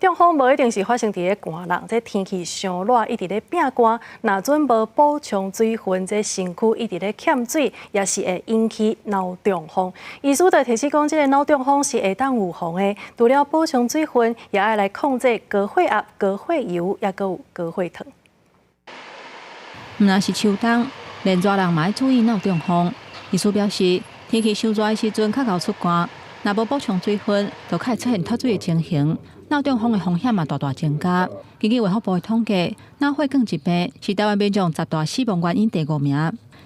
中風無一定是發生佇咧寒人，這天氣傷熱，一直咧變寒，若準無補充水分，這身軀一直咧欠水，也是會引起腦中風。醫師就提醒講，這个腦中風是會當預防的，除了補充水分，也愛來控制高血壓、高血油，抑閣有高血糖。毋但是秋冬，連熱人嘛愛注意腦中風。醫師表示，天氣傷熱的時陣，較𠢕出汗，若無補充水分，就較會出現脫水的情形。腦中風的風險嘛大大增加。根據衛福部的統計，腦血管疾病是台灣民眾十大死亡原因第五名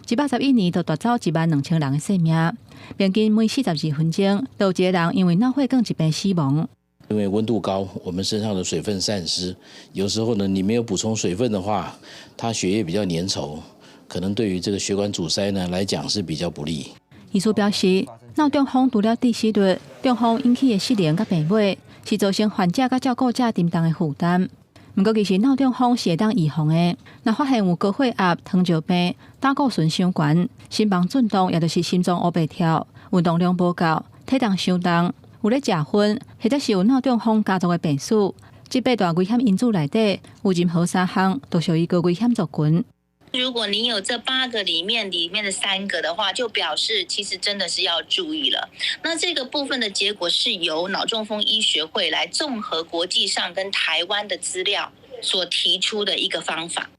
，111年就奪走1萬2千人的性命。平均每42分鐘，就有一个人因為腦血管疾病死亡。因為溫度高，我們身上的水分散失，有時候呢，你沒有補充水分的話，它血液比較粘稠，可能對於這個血管阻塞呢來講是比較不利。醫師表示，腦中風除了致死率，中風引起的失能佮病尾，是造成患者佮照顧者沉重的負擔。毋過，其實腦中風是會當預防的。若發現有高血壓、糖尿病、膽固醇傷懸、心房震動，也就是心臟烏白跳、運動量無夠、體重傷重、有咧食薰，或者是有腦中風家族的病史，這八大危險因子內底有任何三項，都屬於高危險族群。如果你有這八個裡面的三個的話，就表示其實真的是要注意了。那這個部分的結果是由腦中風醫學會來綜合國際上跟台灣的資料所提出的一個方法。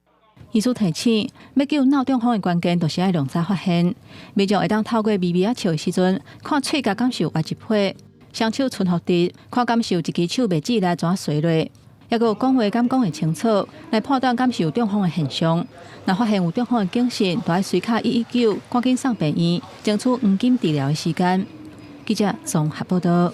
醫師提醒，欲救腦中風的關鍵，就是愛量早發現。民眾會當透過微微仔笑的時陣，看喙頰敢是有歪一撇，雙手伸予直，看敢是有一支手袂指來怎垂落。抑閣有講話敢講會清楚，來判斷敢是有中風的現象。若發現有中風的警訊，就愛隨敲119，趕緊送病院，爭取黃金治療的時間。記者綜合報道。